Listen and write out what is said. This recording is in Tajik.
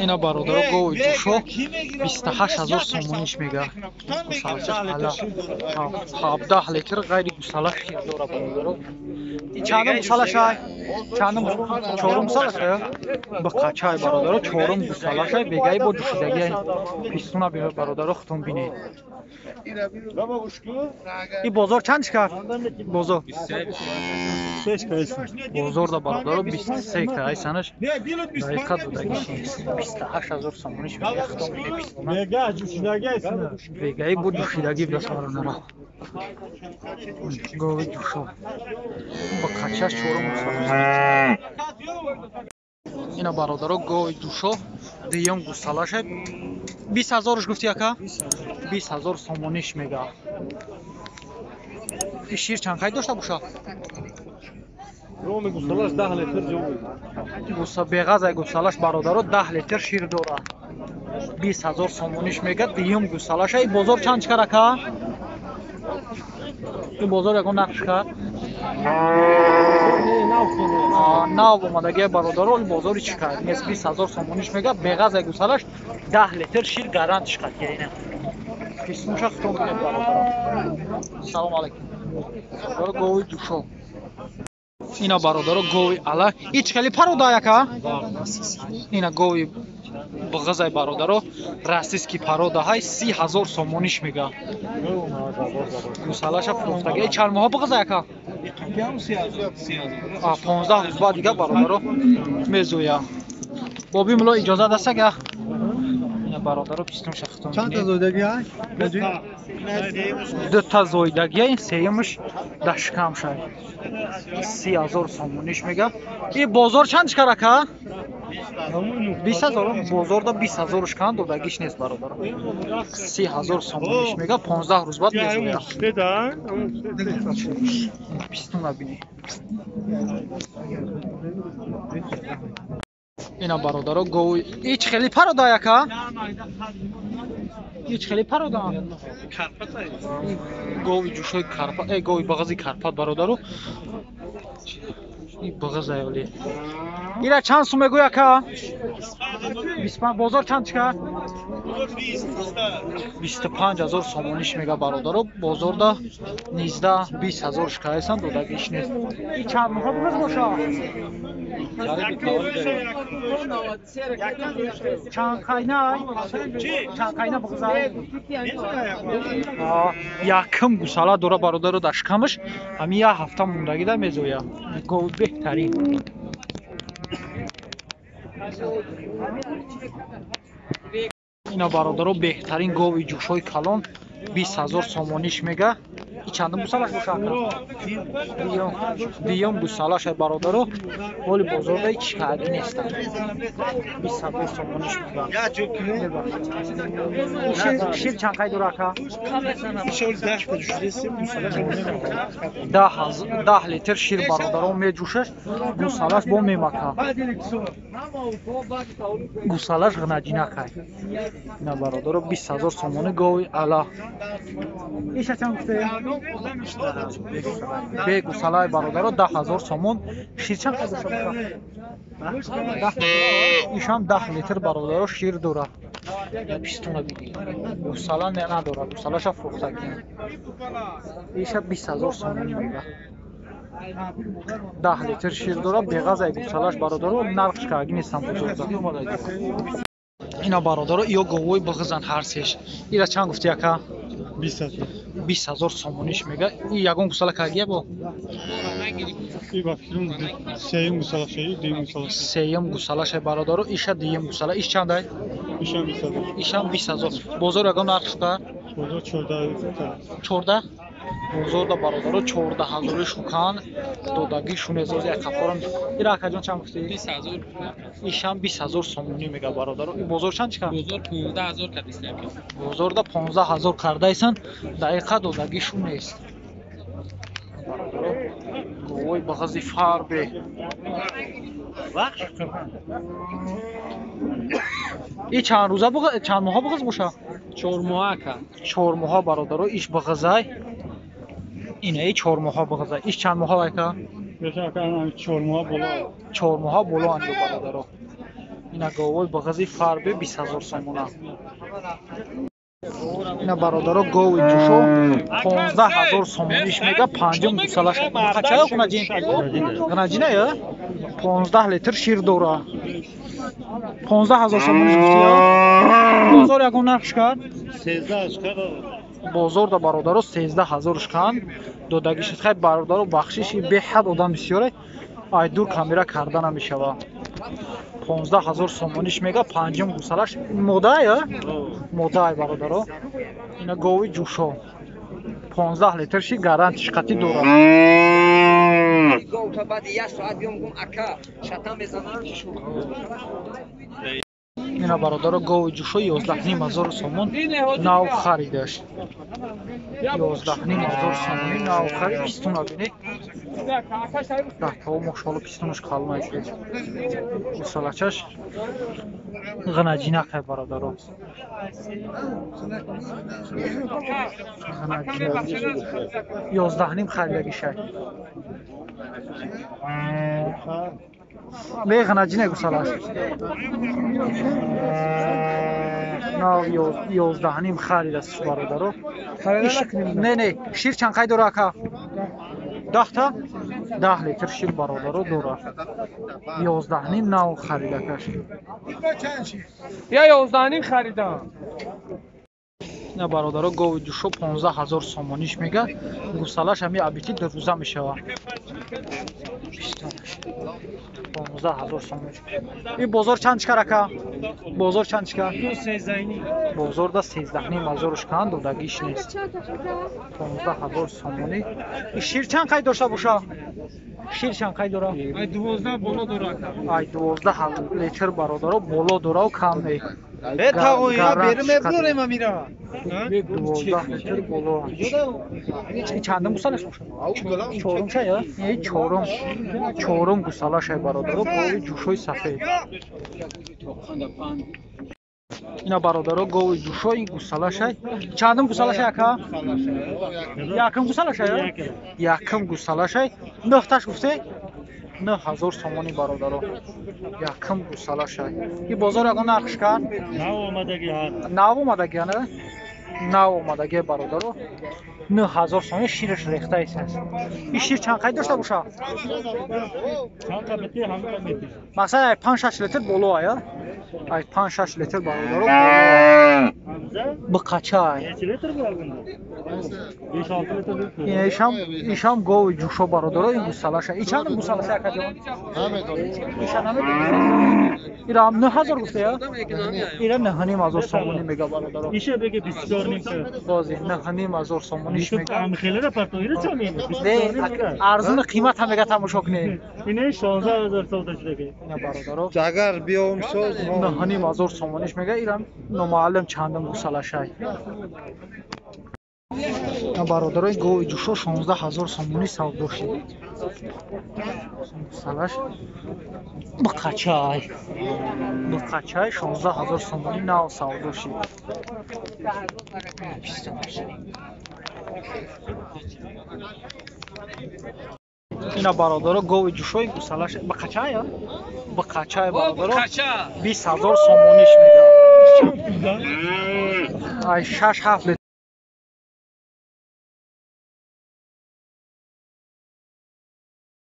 Ина бародаро, гови ҷӯшо 28 000 сомониш мега. Гусалачаш ала 17 литр ғайри гусала шир дора, бародаро. Чандум гусалашай? Чандум? Чорум гусалашай? Биқачай, бародаро, чорум гусалашай, бегаи бо ҷӯшидагиай. Пистуна бародаро, хутун бинед. И бозор чанд шикар? Бозор. Бозорда, бародаро, 23 кай санаш. Дақиқа додагиш нест. 28 000 сомониш мега, хутун бинед пистуна. Бегаи бо ҷӯшидагӣ будас, бародаро. Гови ҷӯшо. Биқачаш чорум гусалаш. Ина бародаро, гови ҷӯшо дуюм гусалаша. 20 000-ш гуфти, ака? 20 000 сомониш мега. И шир чанд қайд дошта боша? Роми гусалаш 10 литр ҷо. Гуса беғазай гусалаш, бародаро, 10 литр шир дора. 20 000 сомониш мега, дуюм гусалаша. И бозор чанд чикар, ака? И бозор ягон нарх шикар? Нав омадагия, бародаро, бозори чӣ кард нест. 20 000 сомониш мега, беғазай гусалаш 10 литр шир гарант шикард. Ина писмуша хутон бинед, бародаро. Салом алайкум. Гови ҷӯшо. Ина бародаро, гови ала. И чӣ хели парода, яка? Ина гови бғызай, бародаро, российский порода ҳай, 30 000 сомониш мега. Гусалаша фурӯхтага. И чанд моҳа бғызай, ака? 15 рӯз баъд дига, бародаро, мезӯя. Боби муло, иҷозат аст, ага? Ина бародаро, пистум шахтон. Чанд та зоидагӣ ай? Дута зоидагия, ин сеюмаш дашкам шай. 30 000 сомониш мега. И бозор чанд шикар, ака? 20 000. Бозорда 20 000 шикан додагиш нест, бародаро. 30 000 сомониш мега, 15 рӯз баъд мезоя. Пистуна бини. Ина бародаро, гови. И чӣ хели парода, яка? И чӣ хели парода? Гови ҷӯшои Карпат, э, гови бағази Карпат, бародаро. И бағаз аёли. Ира чанд сум мегӯй, ака? 25. Бозор чанд чика? 25 000 сомониш мега, бародаро. Бозорда 19 20 000 шикаесан, додагиш нест. И чанд моҳа бугаз боша? Чанд қайна? Чанд қайна бугазай? Якм гусала дора, бародаро, дар шикамаш. Ҳамин як ҳафта мондагида мезоя. Гови беҳтарин. Ина бародаро, беҳтарин гови ҷӯшои калон, 20 000 сомониш мега. И чандум гусалаш боша, ака? Дуюм гусалаш, бародаро. Ҳоли бозорда ҳеч карди нестанд. 20 000 сомониш мега. Шир чанд қай дора, ака? 10 литр шир, бародаро, меҷӯшаш. Гусалаш бо мемака. Гусалаш ғнаҷинакай. Ина бародаро, 20 000 сомони гови ала. Иша чанд гуфте? Бе гусалаи, бародаро, 10 000 сомон. Шир чанд қай дошта боша? Ишам 10 литр, бародаро, шир дора. Пистуна бини. Гусала надора, гусалаша фурӯхтагӣ. Иша 20 000 сомонӣ мега. 10 литр шир дора, беғазай гусалаш, бародаро, нархш карги нестам бозорда. Ина бародаро, ё говои бағизан ҳар сеш. Ира чанд гуфти, ака? 20 000. 20 000 сомониш мега. И ягон гусала каргия бо? И ба фикрам, сеюм гусалашай, дуюм гусалаш. Сеюм гусалашай, бародаро, иша дуюм гусала. Иш чандай? Ишам 20 000. Ишам 20 000. Бозор ягон нарх шуда? Бозор 14. 14? Бозорда, бародаро, 14 000-и шукан додагӣ шунезози якқафорам. Ира, акаҷон, чанд гуфтӣ? 20 000. Ишам 20 000 сомонӣ мега, бародаро. И бозор чанд чикар? Бозор 15 000 кардистем. Бозорда 15 000 кардайсан, дақиқа додагӣ шун нест. Бародаро, говои бағази фарбе. И чанд рӯза чанд моҳа бағаз боша? 4 моҳа, ака. 4 моҳа, бародаро, иш бағазай. Ина и 4 моҳа бағазай. Иш чанд моҳа, ака? 4 моҳа боло. 4 моҳа боло анҷо, бародаро. Ина говои бағази фарбе 20 000 сомона. Ина бародаро гови ҷушо 15 000 сомониш мега, панҷум гусалаш. Қачая ғунаҷин? Ғунаҷина я? 15 литр шир дора. 15 000 сомониш гуфтия? Бозор ягон нархш кард? 13 кард. Бозор да бародаро 13 000 кан. Додагиш хай бародаро бахшиши беҳад одам бисёре. Ай дур камера карда намешава. 15 000 сомониш мега, панҷум гусалаш. Мода я? Мода бародаро. Ина гови ҷушо. 15 литр ши гарантиш қатӣ дора. Ина бародаро гови ҷушо 11 500 сомон нав харидаш. 11 500 сомони нав харид. Пистуна бинед. Даҳтао мошалло пистунаш калона шуд. Гусалачаш ғанаҷинакай бародаро. Ғанаҷинак. 11 5 харидагишай. Бе ғанаҷина гусалаш. Нав 11 5 харидааст бародаро. Не, не, шир чанд қай дора ака? 10 та? 10 литр шир бародаро дора. 11 5 нав харидакаш. Я 11 5 харидам. На бародаро гови ҷушо 15 000 сомониш мега. Гусалаш ҳами абити ду рӯза мешава. 15 000 сомониш. Ин бозор чанд чикар ака? Бозор чанд чикар? 13.5. Бозор да 13 500 кан додагиш нест. 15 000 сомонӣ. Ин шир чанд қай дошта боша? Шир чанд қай дора? Ай 12 боло дора ака. Ай 12 литр бародаро боло дора кам не. Бе тағоя берим мебурем амира. 12 литр боло. Чандум гусалаш боша? Чорум ша я? Не, чорум. Чорум гусалаш ай бародаро, гови ҷушои сафед. Ина бародаро гови ҷушои гусалаш ай. Чандум гусалаш ай ака? Якум гусалаш ай? Якум гусалаш ай. Нӯҳташ гуфте? 9000 сомонӣ бародаро. Якум гусалаш ай. Ин бозор ягон нархш кард? Нав омадаги ҳа. Нав омадаги ана? Нав омадаги бародаро. 9000 сомонӣ шираш рехтаис аст. Ин шир чанд қай дошта боша? Чанд қа бити ҳамин қа мети. Масалан ай 5-6 литр боло ай, ай 5-6 литр бародаро боло. Бақачай. Neçə литр була бунда? 5-6 литр. Ишам гови ҷушо бародаро ин гусалаша. И чандум гусалаша ака ҷон? Иша намедонам. Ира 9000 гуфта я? Ира 9500 сомонӣ мега бародаро. Иша беги 24.5. Бози 9500 сомониш мега. Ам хелера партоира чо мени? Не, арзуни қимат ҳам мега тамошо кунед. Ине 16000 савда шудаги. Ина бародаро. Агар биём соз 9500 сомониш мега. Ира номаълум чандум гусалашай. Бародарои гови ҷушо 16000 сомонӣ савдо шуд. Гусалаш бақачай. Бақачай 16000 сомонӣ нав савдо шуд. Ина бародаро гови ҷушои гусалаш бақачай, бақачай бародаро 20000 сомониш мега. Ай 6-7